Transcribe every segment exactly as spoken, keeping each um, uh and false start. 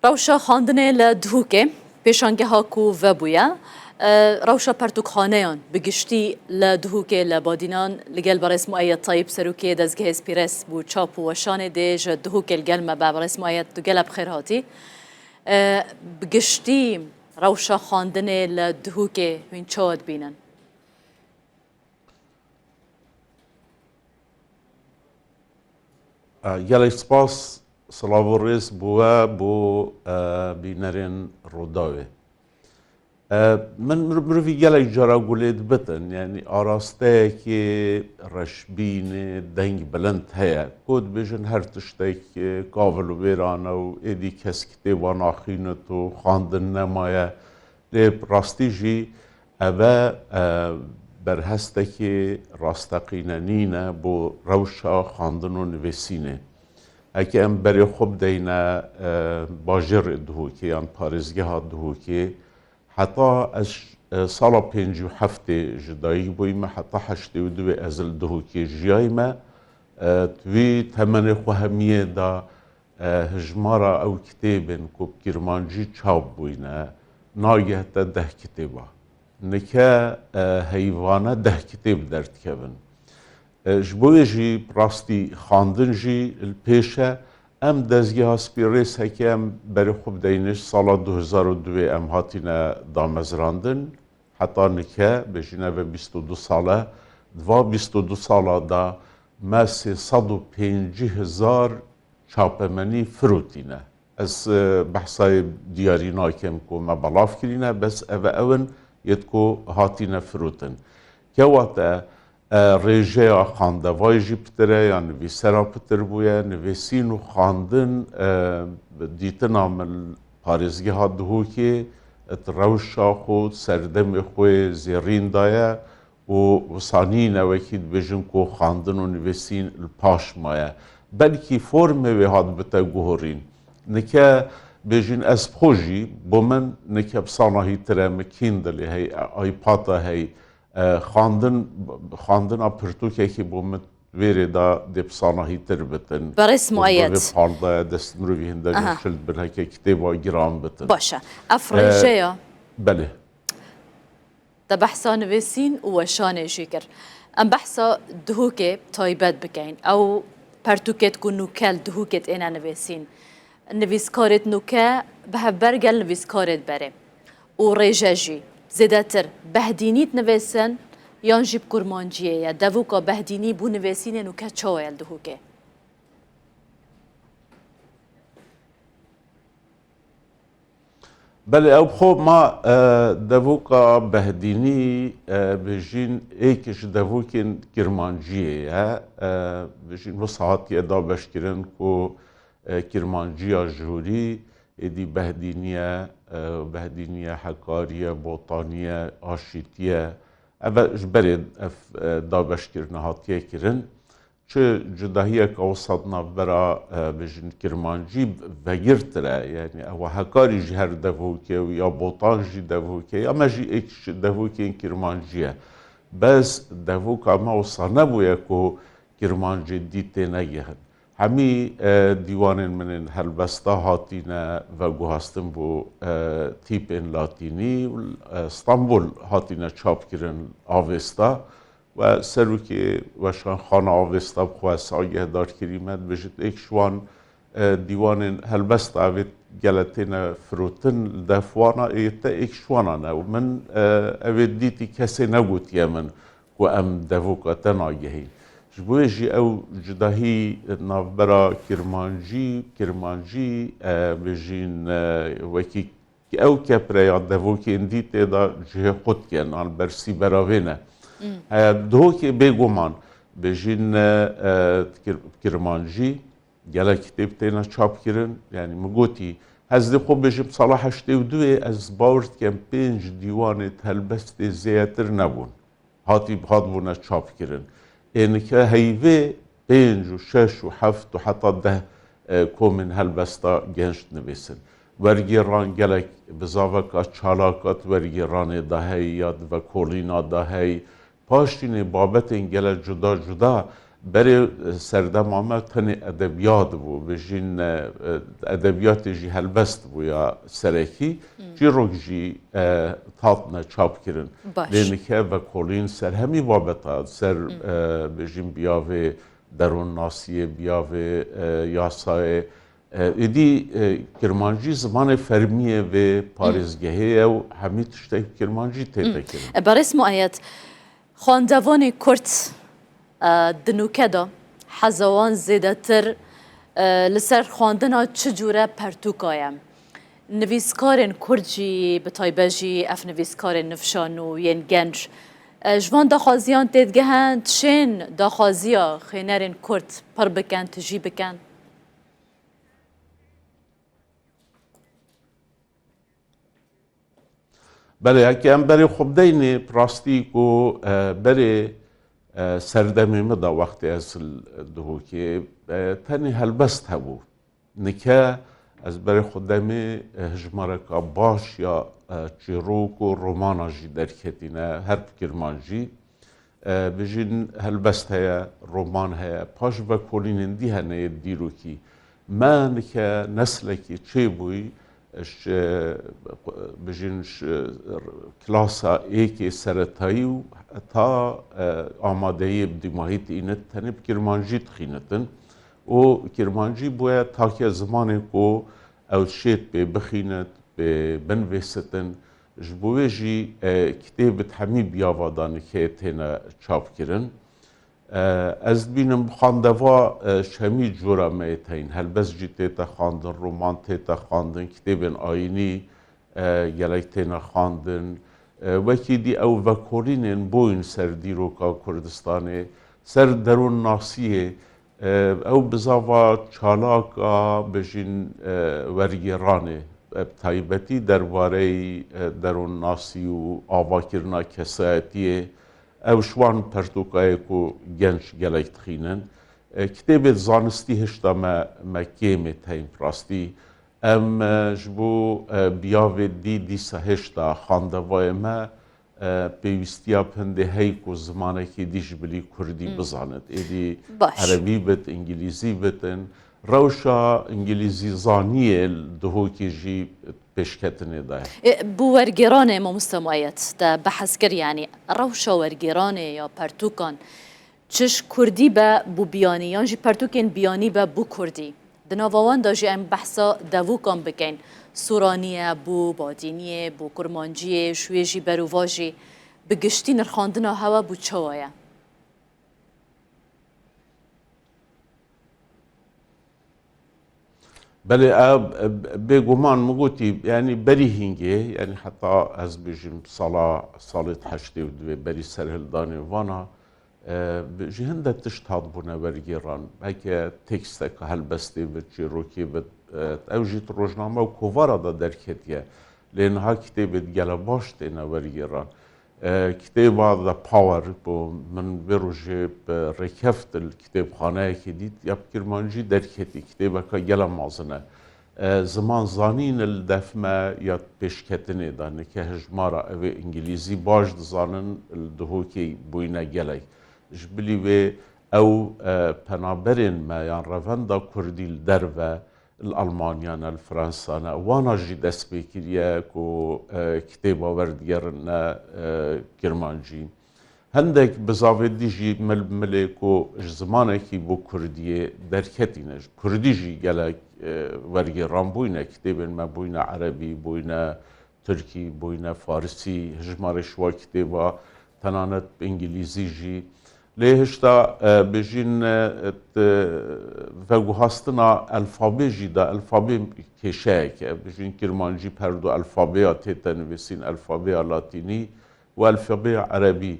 Rewşa xwendinê li Duhokê, pêşangeha ku vebûye, e, rewşa pertûkxaneyan bi giştî li Duhokê li Badînan li gel berêz Mueyed Tayîb, serokê dezgehê Spîres bû çap û weşanê dê ji Duhokê li gel me be. Berêz Mueyed, tu gelek bi xêr hatî. E, bi giştî rewşa xwendinê li Duhokê hûn çawa dibînin? E, gelek spas, silav û rêz bo we, bo, e, bînerên Rûdawê. E, min mir-, mirovî gelek cara gulê dibitin, yanî arasteyekê reşbînê, deng bilind heye. Ku dibêjin her tiştek, e, kavil û wêran e û êdî kes kitêba naxînit û xwendin nemaye. Lê bi rastî jî ev e, e, berhestekî rasteqîne nîne bo rewşa xwendin û nivîsînê. Heke em berê xwe bideyne, e, bajêrê Duhokê yan parêzgeha Duhokê, heta ez, e, sala pêncî û heftê ji dayik bûyîme, heta heştê û duwê ez li Duhokê jiyayîme. E, di wî temenê xwe hemiyê de, e, hijmara ew kitêbên ku bi kirmancî çap bûyne, nagihte deh kitêba. Nike, e, heyvane deh kitêb derdikevin. E, ji bo wê jî rastî xwendin jî li pêş e. Em dezgeha Spîres heke em berê xwe bideyne ji sala du hezar û duwê em hatine damezrandin. Heta nike, bêjî neve bîst û du sal e. Di va bîst û du sala de me sê sed û pêncî hezar çapemenî firotîne. Ez, e, behsa yê diyarî nakim ku me belav kirîne, bes ev e ew in yêt ku hatîne firotin. Kewate, e, rêjeya xwendevayê jî pitir e, ya nivîsera pitir bûye, nivîsîn û xwendin, e, dîtina min li parêzgeha Duhokê, di rewşa xwe, di serdemê xwe zêrîn daye û wisa nîne wekî dibêjin ku xwendin û nivîsîn li paş maye. Belkî formê wê hatibite guhorîn. Nike bêjin ez bi xwe jî, bo min nike bi sanahîtir e, min Kindle-ê hey, iPad-a hey, e, xwendin, xwendina pirtûkekî bo min vêrê de dê bi sanahîtir bitin. Berêz Mueyed. Vê parda ye, dest mirovî hinde Aha. şil dibin, heke kitêba giran bitin. Baş e. Ev E, rêjeya. Belê. Te behsa nivîsîn û weşanê jî kir. Em behsa Duhokê taybet bikeyn. Ew pertûkêt ku nûke li Duhokê têne nivîsîn. Nivîskarêt nûke bi hevber gel nivîskarêt berê. Û rêje jî zêdetir behdînî dinivîsin yan jî bi kurmanciyê ye? Devoka behdînî bo nivîsînê nûke çawa ye li Duhokê? Belê, ew bi xwe ma, e, devoka behdînî, e, bêjîn êk ji devokên kirmanciyê ye. E, bêjîn wisa hatiye dabeşkirin ku, e, kirmanciya jûrî êdî behdînî ye, e, behdînî ye, hekarî ye, botanî ye, aşîtî ye. Ev e ji berê ev, e, dabeşkirine hatiye kirin. Çi cudahiyeka wisa di navbera, e, bêjin kirmancî vegirtir e, yanî ew hekarî ji her devokê û ya botan jî devokê, ya me jî êk ji devokên kirmancî ye. Bes devoka me wisa nebûye ku kirmancê dî tênegihin. Hemî, e, dîwanên min ên helbesta hatîne veguhastin bo, e, tîpên latînî û, e, Stenbul hatine çapkirin Avêsta. We serokê weşanxana Avêsta bi xwe ez agehdarkirî me, dibêjit êk ji wan, e, dîwanên helbesta evê gele têne firotin li def wana ê te êk ji wana ne. Û min, e, evê dîtî kesê negotiye min ku em devoka te nagehîn. Ji bo wê jî ew cudahî navbera kirmancî, kirmancî, e, bêjîn, e, wekî Ew kepre ya devokên dî tê de cihê xwe dikin, an bersî beravê ne. Hmm. E, Duhokê bêguman bêjîn, e, e, kir-, kirmancî gelek kitêb têne çapkirin. Yanî min gotî, ez dê xwe bêjim sala heştê û duwê ez bawer dikim pênc dîwanê di helbestê zêdetir nebûn. Hatî, hatibûne çapkirin. Ê nike heyvê pênc û şeş û heft û heta deh, e, komên helbesta genç dinivîsin. Wergêran gelek bizaveka çalak a di wergêranê de heye ya di vekolîna de heye. Paştînê babetên gelek cuda cuda Berê, e, serdema me tenê edebiyat bû, bijîn, e, e, edebiyatê jî helbest bû ya serekî. Çîrok jî, e, hatine çapkirin. Baş. Lê nike vekolîn ser hemî babeta, ser, e, bijîn biyavê derûnnasiyê, biyavê, e, yasayê. E, êdî, e, kirmancî zimanê fermiyê vê parêzgehê ye û hemî tiştek bi kirmancî tête kirin. E, Berêz Muayed, xwendevanê Kurd, e, di nûke de heza wan zêdetir, e, li ser xwendina çi cûre pertûka ye? Nivîskarên Kurd jî, bi taybet jî ev nivîskarên nifşa nû yên genc, e, ji van daxwaziyan têdigehin, çên daxwaziya xwînerên Kurd pir bikin, tijî bikin? Belê, heke em berê xwe bideyne, bi rastî ku, e, berê, e, serdemê min de wextê ez li Duhokê, e, tenê helbest hebû. Nike ez berê xwe demê, e, hijmareka baş ya, e, çîrok û romana jî derketîne, her bi kirmancî. E, bijîn helbest heye, roman heye, paş vekolînên dî hene yê dîrokî. Me nike neslekî çêbûyî, ji, bijîn ji klasa êkê seretayî û heta, e, amadeyiyê bi dîmahî tînit, tenê bi kirmancî dixînitin. Û kirmancî bûye take zimanê ku ew şêt pê bixînit, pê binvêsitin. Ji bo wê jî, e, kitêb bi hemî biyava de nike têne çapkirin. E, ez dibînim xwendeva, e, ji hemî cora me yê teyn. Helbest jî tête xwendin, roman tête xwendin, kitêbên ayînî, e, gelek têne xwendin. E, wekî dî ew vekolînên bûyîn ser dîroka Kurdistanê, ser derûnnasiyê, e, ew bizava çalak a, bijîn, e, wergêranê, e, bi taybetî derbareyî, e, derûnnasî û avakirina kesayetiyê, ew ji wan pertûka ye ku genc gelek dixînin. E, kitêbê zanistî hêşta me, me kêm ê teyn bi rastî. Em, e, ji bo, e, biyavê dî dîsa hêşta xwendevayê me, e, pêwîstiya bi hindê heyî ku zimanekî dî ji bilî kurdî Hmm. bizanit. Êdî Baş. erebî bit, îngilîzî bitin. Rewşa îngilîzîzaniyê li Duhokê jî pêşketinê de ye. E, bi wergêranê, mamoste Muayed, te behs kir, yanî rewşa wergêranê ya pertûkan, çi ji kurdî be bo biyanî, yan jî pertûkên biyanî be bo kurdî. Di nava wan de jî em behsa devûkan bikeyn. Soraniyê, bo badîniyê, bo kurmanciyê, ji wê jî berovajî bi giştî nirxandina hewe bo çawa ye? Belê, e, e, bêguman min gotî, yanî berî hingê, yanî heta ez bijîm sala, salê heştê û duê berî serhildanê vana, e, bi, ji hinde tişt hatbûne wergêran. Heke teksteka helbestê bit, çîrokê bit, e, ew jî di rojname û kovara de derketiye. Lê niha kitêbê di gele baş têne wergêran. E, kitêba The Power, ku min vê rojê bi rêkeft li kitêbxaneyekê dît, ya bi kirmancî derketî, kitêbeke gele mezin e. E, ziman zanîn li def me ya pêşketinê de, nike hijmara ev ê îngilîzî baş dizanin, li Duhokê bûyne gelek. Ji bilî wê ew, e, penaberên me yan revenda kurdî li derve, li Almanya ne, li Fransa ne, wana jî dest pê kiriye ku, e, kitêba werdigerine, e, kirmancî. Hindek bizavê dî jî mil bi milê ku ji zimanekî bo kurdiyê derketîne, ji kurdî jî gelek, e, wergêran bûyne, kitêbên me bûyne erebî, bûyne tirkî, bûyne farisî, hijmarê ji wa kitêba tenanet bi îngilîzî jî. Lê hişta, e, bijîn, e, t-, veguhastina elfabê jî de, elfabê kêşeyek e. Bijîn kirmancî perdo elfabeya tête nivîsîn, elfabeya latînî û elfabeya erebî.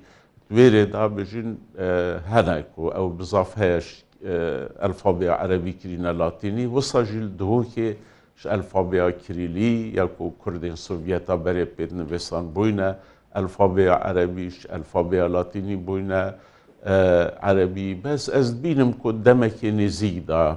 Di wê rê de bijîn, e, hene ku ew bizaf heye ji, e, elfabeya erebî kirîne latînî. Wisa jî li Duhokê ji elfabeya kirîlî ya ku kurdên Sovyeta berê pê dinivîsan bûyne, elfabeya erebî ji elfabeya latînî bûyne, e, erebî. Bes ez dibînim ku demekê nêzîk de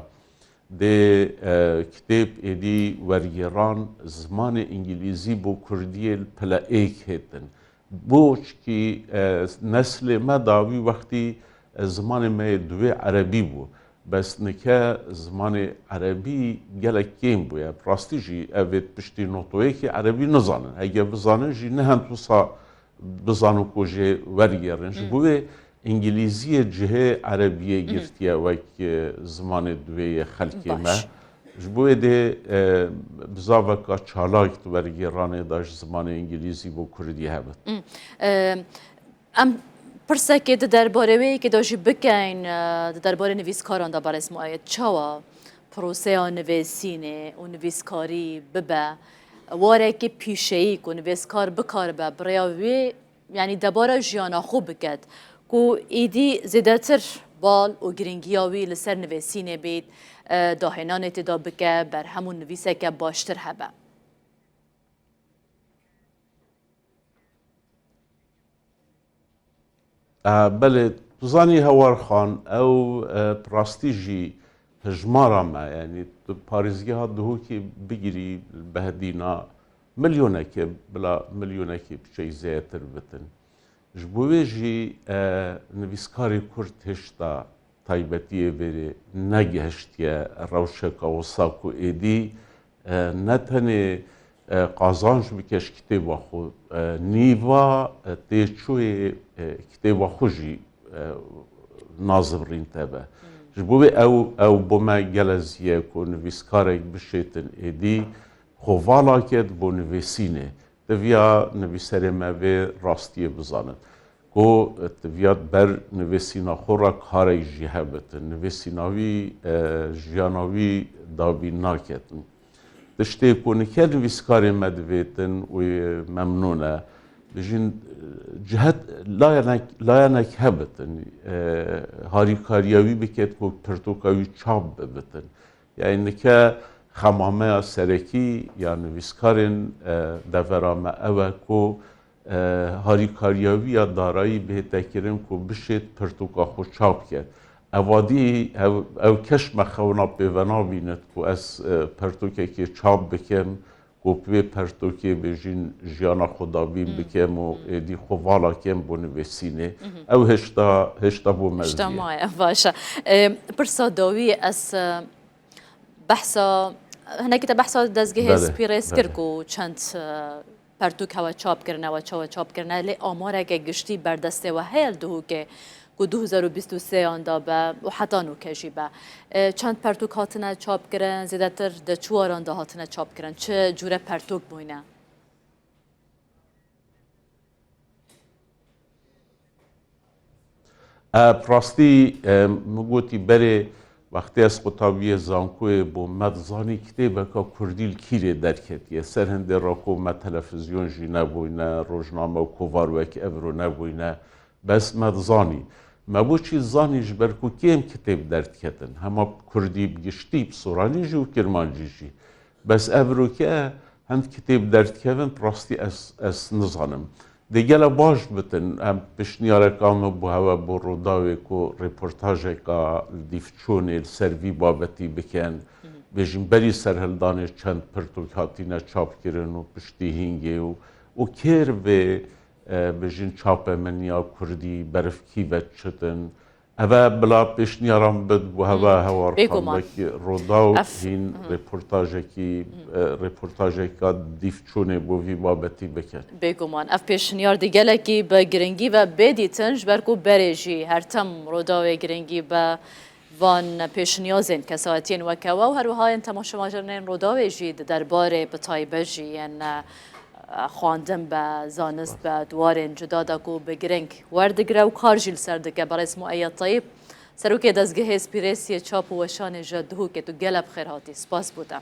dê, e, kitêb êdî wergêran zimanê îngilîzî bo kurdiyê li pile êk hêtin. Bo çikî, e, neslê me dawî wextî E, zimanê me yê duwê erebî bû. Bes nike zimanê erebî gelek kêm bûye. Bi rastî jî ev ê piştî notoyekî erebî nizanin. Hege bizanin jî ne hend wisa bizano ku jê wergêrin. Ji Hmm. bo wê îngilîziyê cihê erebiyê Mhm. girtiye wek, e, zimanê duwê yê xelkê me. Baş. Ji bo wê dê, e, bizaveka çalak di wergêranê de ji zimanê îngilîzî bo kurdî hebit. Hmm. E, em pirsekê di derbarê wê yekê de jî bikeyn, e, di derbarê nivîskaran de berêz Muayed. Çawa proseya nivîsînê û nivîskarî bibe warekî pîşeyî ku nivîskar bikaribe bi rêya wê, yanî debara jiyana xwe biket, ku êdî zêdetir bal û girîngiya wî li ser nivîsînê bît, e, dahênanê tê de bike, berhem û nivîseke baştir hebe? E, belê, tu zanî Hewar Xan, ew, e, bi rastî jî hijmara me, yanî tu parêzgeha Duhokê bigirî, behdîna milyonekê, bila milyonekê piçek zêdetir bitin. Ji bo wê jî, e, nivîskarê Kurd hêşta taybetiyê vêrê negihiştiye rewşeka wisa ku êdî, e, ne tenê, e, qazanc bike ji kitêba xwe, e, nîva, e, têçûyê, e, kitêba xwe jî, e, nazivirîn te be. Hmm. Ji bo wê ew, ew bo me gel ezî ye ku nivîskarek bişêtin êdî xwe vala ke di bo nivîsînê. Diviya nivîserê me vê rastiyê bizanin. Ku diviya ber nivîsîna xwe re karek jî hebitin. Nivîsîna wî, e, jiyana wî dabîn naketin. Tiştê ku nike nivîskarê me divêtin û memnûn e, bijîn, e, cihet layenek, layenek hebitin. E, harîkariya wî biket ku pirtûka wî çap bibitin. Yanî nike xemameya serekî ya nivîskarên, e, devera me ew e ku, e, harîkariya wî ya darayî bihête kirin ku bişêt pirtûka xwe çap ket. Evadî ev, ew keş me xewna pê venabînit ku ez, e, pirtûkekê çap bikim, ku bi wê pirtûkê bêjîn jiyana xwe dabîn Hmm, bikim û hmm. êdî xwe vala kem bo nivîsînê. Mhm. Ew hêşta, hêşta bo me Hêşta zî ye. Maye, baş e. E, pirsa dawî ez, e, behsa, hinekî te behsa dezgehê Belê, Spîrês kir belê. ku çend, e, pertûk hewe çap kirine, we çawa çap kirine, lê amareke giştî berdestê we heye li Duhokê ku du hezar û bîst û sê yan de be û heta nûke jî be. E, çend pertûk hatine çap kirin, zêdetir di çi waran de hatine çap kirin, çi cûre pertûk bûyne? E, bi rastî, e, min gotî berê wextê ez qutabiyê zankoyê bûm, me dizanî kitêbeka kurdî li kîrê derketiye. Ser hindê re ku me televîzyon jî nebûyne, rojname û kovar wek evro nebûyne. Bes me dizanî. Me bo çî dizanî? Ji ber ku kêm kitêb derdiketin. Hema bi kurdî bi giştî, bi soranî jî û kirmancî jî. Bes evroke hend kitêb derdikevin, bi rastî ez, ez nizanim. Dê gele baş bitin, em pêşniyareka min bû hewe bo Rûdawê ku reportajeka li Dîfçûnê li ser vî babetî bikin. Hı hı. Bêjin berî serhildanê çend pirtûk hatîne çapkirin û piştî hîngê û, û kêr vê, e, bêjin çapemeniya kurdî berif kî ve çitin. Eve bila pêşniyara min bid bû hewe Hmm. Hewar Bêguman. Xan, wekî Rûdaw Ev, hîn hmm. reportajekî, Hmm. e, reportajeka Dîfçûnê bo vî babetî bikin. Bêguman. Ev pêşniyar dî gelekî bi giringî ve bê dîtin, ji ber ku berê jî her tim Rûdawê giringî bi van pêşniyazên kesayetiyên weke we û her wiha yên temaşevajarên Rûdawê jî di derbarê bi taybet jî yên, e, xwendin be, zanist be, di warên cuda de ku bi giring werdigire û kar jî li ser dike. Berêz Mueyyed Teyîb, serokê dezgehê Spîrêsiyê çap û weşanê ji Duhokê, tu gelek bi xêr hatî. Spas bo te.